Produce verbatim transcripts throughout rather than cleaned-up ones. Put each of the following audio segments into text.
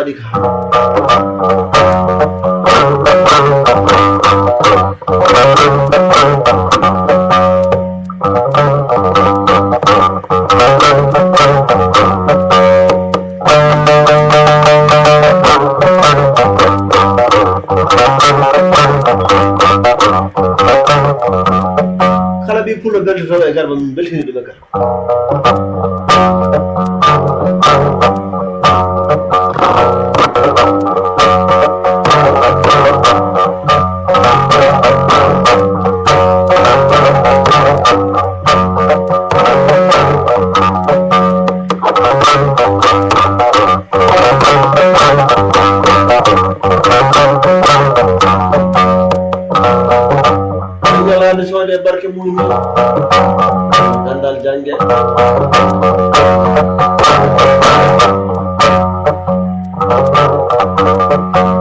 Waɗi ka. Kala ɓii pullo beltoto e Garba, min beltini ɗum e Garba. Ñalaande soode barke mum ni. Gandal jannge.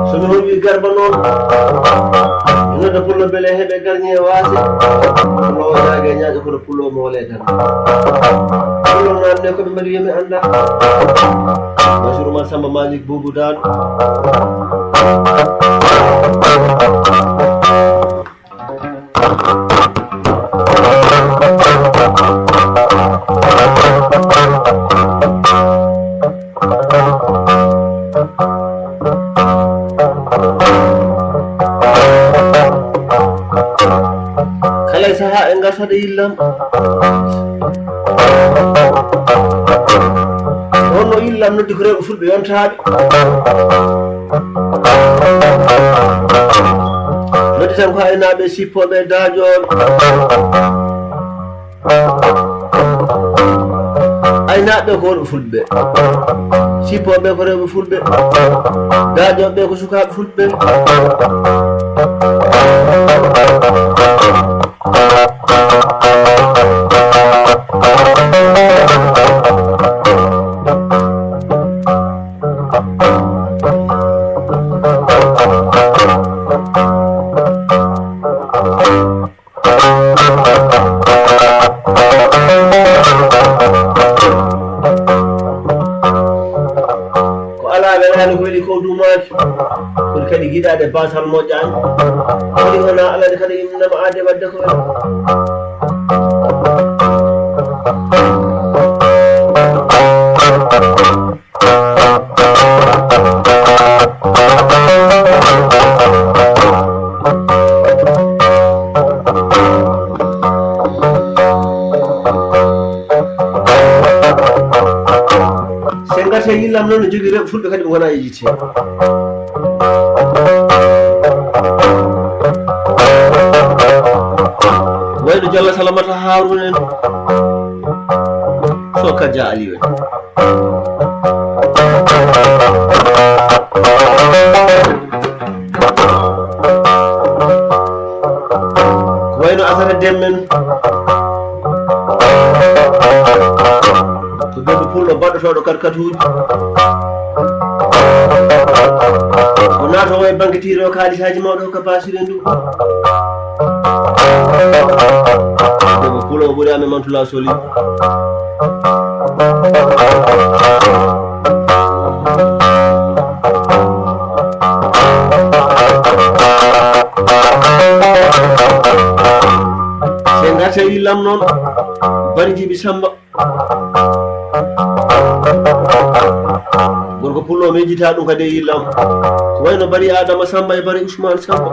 So mi holwi Garba noon, mi nodda pullo beele heɓe garñe waase. Pullo o ñaage ñaaƴa kono pullo mo wole Garba. Pullo naamne ko ɓe mbaɗi yo mi annda. Mansour Oumar Samba Malick Boubou Daan. Kala e sahaa en ngartat e yillam. Wonno yillam noddi ko rewɓe fulɓe yontaaɓe. Noddi tan ko aynaaɓe, sippooɓe, daajooɓe. Aynaaɓe ko worɓe fulɓe. Sippooɓe ko rewɓe fulɓe. Daajooɓe ko sukaaɓe fulɓe. Ko alaa welaani ko weli ko duumaaki. Kono kadi giɗaade baasal moƴƴaani. Kono wona alaa kadi innama aade wadde ko wela. Sen ngarta e yillam noon no jogii rewɓe fulɓe kadi ɓe ngonaa e yiite. Wayno Jalla Salamata Haaruna en. Soka Dia Aliou en. Ko wayno Asata Demmen. Ko debbo pullo baɗɗotooɗo karkatuuji. O naata o e banque tiro kaalisaaji mawɗo hokka baasire ndu. Debbo pullo o ɓuri amen Mantula Soli. Sen ngarta e yillam noon. Bari Jibi Samba. Gorko pullo o mejjita ɗum kadi e yillam. Ko wayno Bari Adama Samba e Bari Ousmane Samba.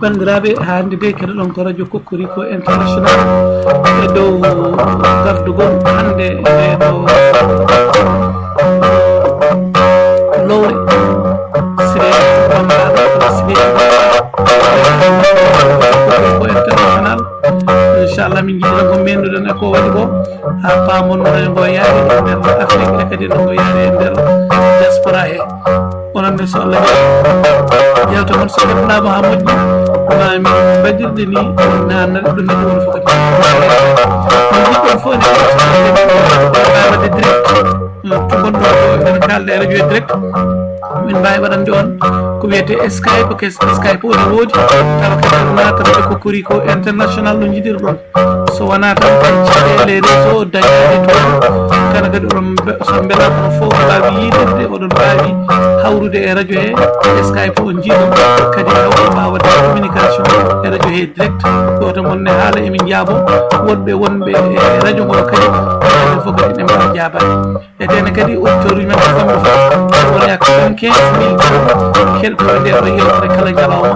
Banndiraaɓe, hannde de keɗoɗon ko radio Kokoriko International e dow gardugol hannde e ɗo lowre Siré Bamba, Siré Kokoriko International. Inchallah, min njiɗi ko menduɗen e ko waɗi ko, haa paamon no radio ngo yaari e nder Afrique e kadi no ngo yaari e nder diaspora he. Onon ne, so Allah jaɓi, yewta mon so heɓnaama haa moƴƴi, ma min mbaɗirde ni, na naɗa ɗum neɗɗo woni fof kadi. Min jiɗɗon fof ne, waɗde direct. Gonɗo ene kaalda e radio e direct. Min mbawi waɗande on ko wiyete Skype, ko Skype o ne woodi. Tawa kadi naatande ko Cocorico International no jiɗirɗon. So wonaa tan ko caɗeele réseau dañaade toon. Kala kadi oɗon mbe-, so mbelaama on fof mbaawi yiidirde, oɗon mbaawi hawrude e radio he, e Skype on njiiɗon. Kadi taw on mbaawa waɗde communication e radio he direct. Gooto mon ne haala emin njaabo. Wonɓe, wonɓe e radio ngo kadi, kamɓe fof kadi ne mbaawa jaabaade. E tene kadi auditeur uji men ko kamɓe fof wona quatre-vingt-quinze mille keɗotooɓe nde ɗo yewtere kala ñalawma,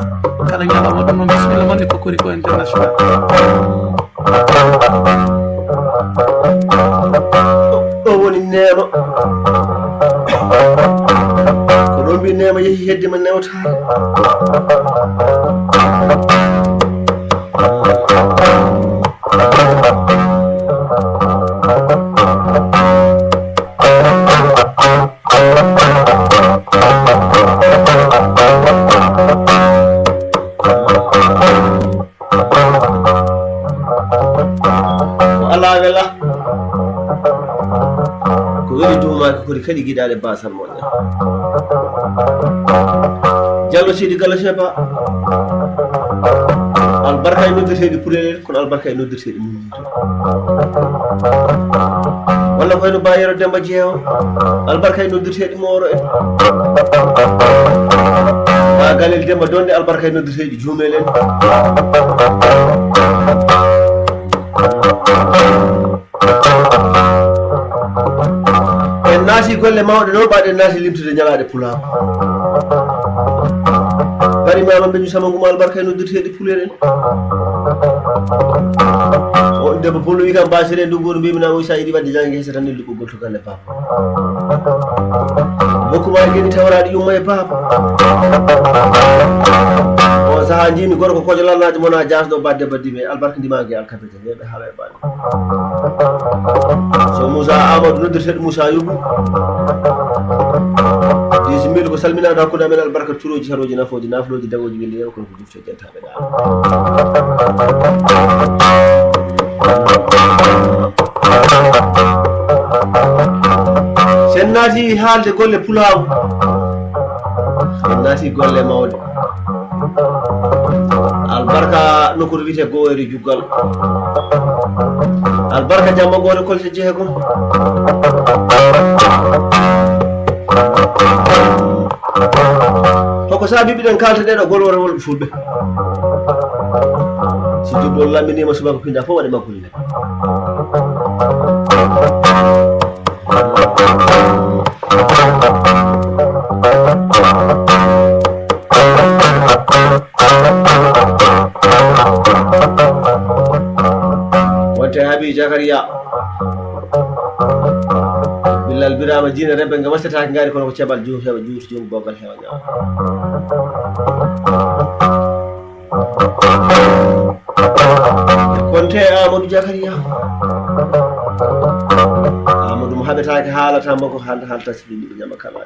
kala ñalawma. Ɗum noon bisimilla mon e Cocorico International. Ɗo woni neema. Ko ɗo mbi neema yehi hedde ma newtaade. Ko alaa wela. Ko weli duumaaki kori kadi giɗaaɗe baasal moƴƴa. Jallo Seydi Gallo Seba. Albarka e noddirteeɗi pulel en, kono albarka e noddirteeɗi mum. Walla ko wayno Ba Yero Demba Jeewo, albarka e noddirteeɗi Mooro en. Ba Galel Demba Donde, albarka e noddirteeɗi Juumel en. En naati golle mawɗe noon, ɓaɗen naati limtude ñalaaɗe Pulaar. Bari Maama Mbeñu Sama Ngum, albarka e noddirteeɗi pulel en. On debbo pullo wi kam, mbasire ndu nguru mbimi na, o sa yiɗi wadde jangge hesa tan neldu ɓoggol to galle papa. Hokkuma e geni tawraɗi yumma e papa. On saha jimi gorko kojo lannaajo mona jasɗo badde baddi ɓe albarka ndimage alkabete ɓe ɓe haala e baɗe. So Moussa Amadou noddirteɗo Moussa Yobbu. Dix mille ko salminaɗo hakkude amen albarka curoji saroji nafoji nafloji dagoji weli yew kon ko jufte jentaɓe. Sen naati haalde golle pulaaw, sen naati golle mawɗe. Albarka nokkude wiyetee Gowayri Juggal. Albarka jamma ngoore kolte jeegom. Hoko saabi biɗen kalta ɗeɗo golwore wolɓe fulɓe? Si jubɗo lamminima subaka pinda fof waɗe maggol ne. Wonte Habi Jakariya. Billal Birama Jine Rebbe nga wasataake ngari kono ko cebal juuti heɓa juuti jom bogal heɓa ñaam. Konte Amadou Jakariya. Amadou mo haɓetaake haalata mbo ko haalta haalta sidi ɗiɗo ñama kala.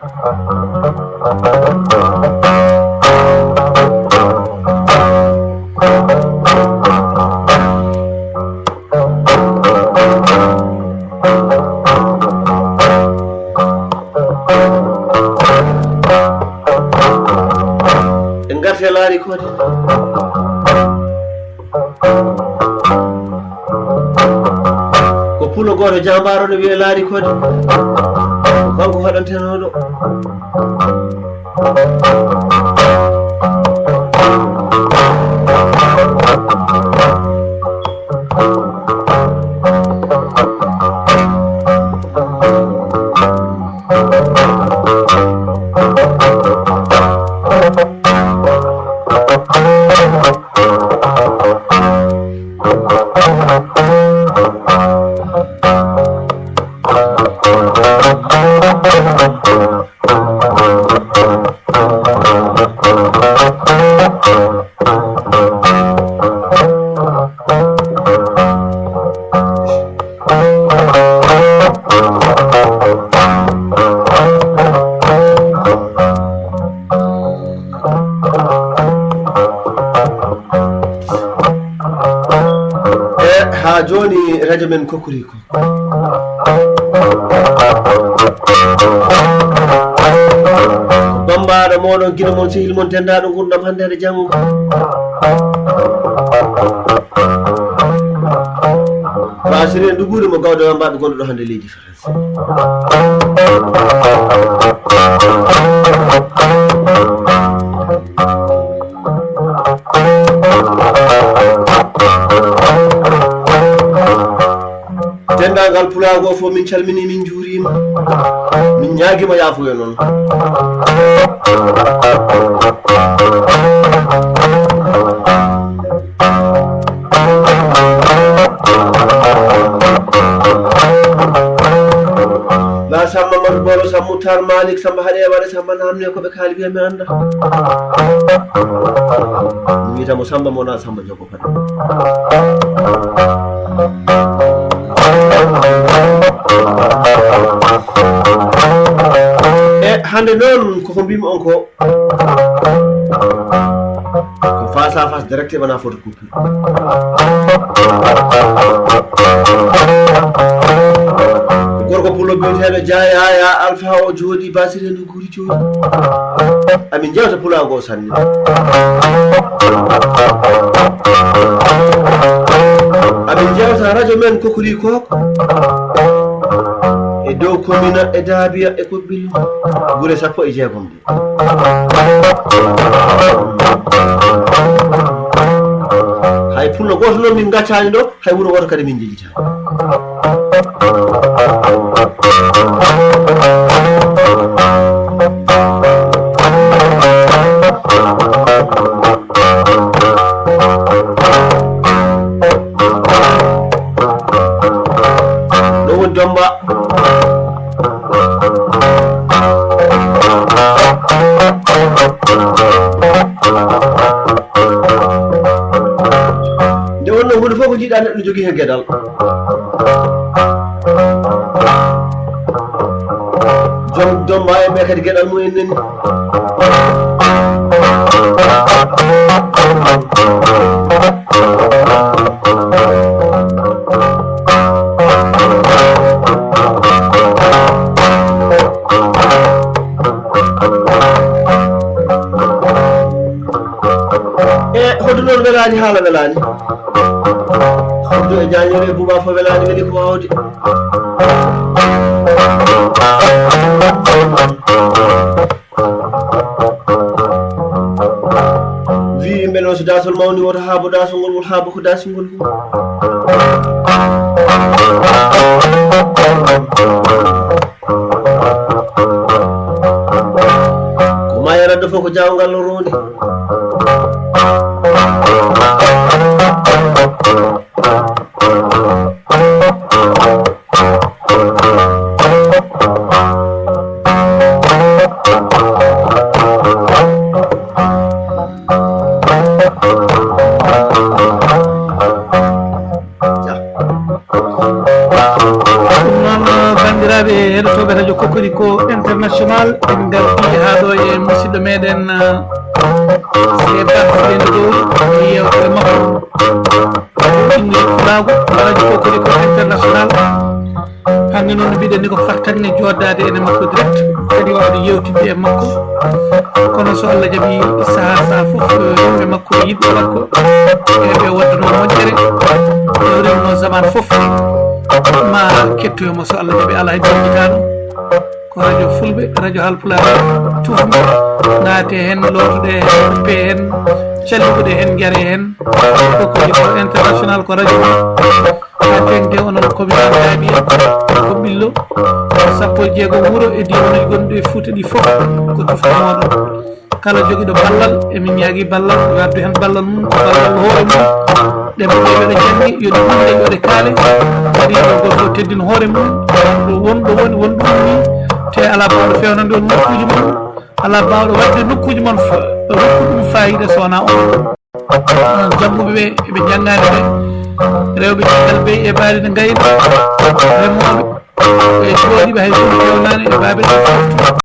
En ngarte laari koode. Ko pulo gooto jambaaro no wiyee laari koode. Ko kanko haɗantenooɗo. Radio men Kokoriko. Bambaɗo moɗon, gino mon, sehil mon, tendaɗo gurdam hande hande jango. Basiri en duguri mo gawde wambaɓe gonɗo ɗo hande leydi France. Denndaangal pulaagu o fof, min calminii, min njuuriima, min ñaagiima yaafuya noon. La Samba Madu Bolo, Samba Tar Malik, Samba Haɗe Waɗe, Samba Namne, ko ɓe kaali wiya mi annda. Mi wiyata mo Samba mo na Samba Jogo Fata. E hannde noon koko mbimi on ko, ko face à face direct, wona photo. Gorko pullo biyeteeɗo Jaa Yaya Alfa o jooɗi Basiri ndu guri jooɗi. Amin jewta pulaagu o sanne. Amin jewta radio men Kokoriko e dow Komina e Daabiya e Kobbillo gure sappo e jeegom ɗe. Hay pullo gooto noon min ngaccaani ɗo, hay wuro gooto kadi min njejjitaani. Ɗo woni Domba. Nde wonno huunde fof ko jiiɗa neɗɗo jogii heen geɗal. Joom, joom maayo ɓe kadi geɗal mumen nani. E hoto noon welaani, haala welaani. Hoto e jaañoore e buuba fof welaani, weli ko waawde. Wi yimɓe noon, so daasol mawni, woto haabo daasol ngol, ngol haabo ko daasol ngol. Ko ma yaranɗo fof ko jaawngal loroonde. Ɗum noon, banndiraaɓe heɗotooɓe Radio Kokoriko International, en ngartii haa ɗo e musidɗo meɗen, eh, Seba Seydi Gowri, e yeewtere makko. Ɗum innde pulaagu, Radio Kokoriko International. Hannde noon, no mbiɗen ni, ko fartaŋŋe jooɗdaade ene makko direct, kadi waawde yeewtidde e makko. Kono so Allah jaɓi, sahaa sahaa fof, eh, yimɓe makko, yiɗɓe makko, e ɓe waɗdanoo moƴƴere, e o rewno zaman fof, ma kettoyo mo so Allah jaɓi. Alaa hay jejjitaano. Ko radio fulɓe, radio Haalpulaar tufngo. Naate heen, lootoɗe heen, kuppe heen, calluɗe heen, njare heen. Kokoriko International ko radio. Haa teŋde onon commune Daabiya, ko Ɓillo, ko sappo e jeegom wuro e diiwanuuji gonɗi e Fuuta ɗi fof, ko tufngo mooɗon. Kala jogiiɗo ballal, emin ñaagii ballal, yo addu heen ballal mum, ko ballal hoore mum. Ɗemɗe ɓe ɓe janngi, yo ɗe winde, yo ɗe kaale. Kadi yo gooto fof teddin hoore mum, wonɗo, wonɗo woni, wonɗo woni, te alaa baawɗo feewnande on nokkuuji mon, alaa baawɗo waɗde nokkuuji mon fa-, rokku ɗum faayiida so wonaa on. Onon jannguɓe ɓe, eɓe njanngaani ɓe, rewɓe caggal ɓe e baali ne ngayna, remooɓe, e jooɗiiɓe hay gooto fewnaani e baabe ɗe fof.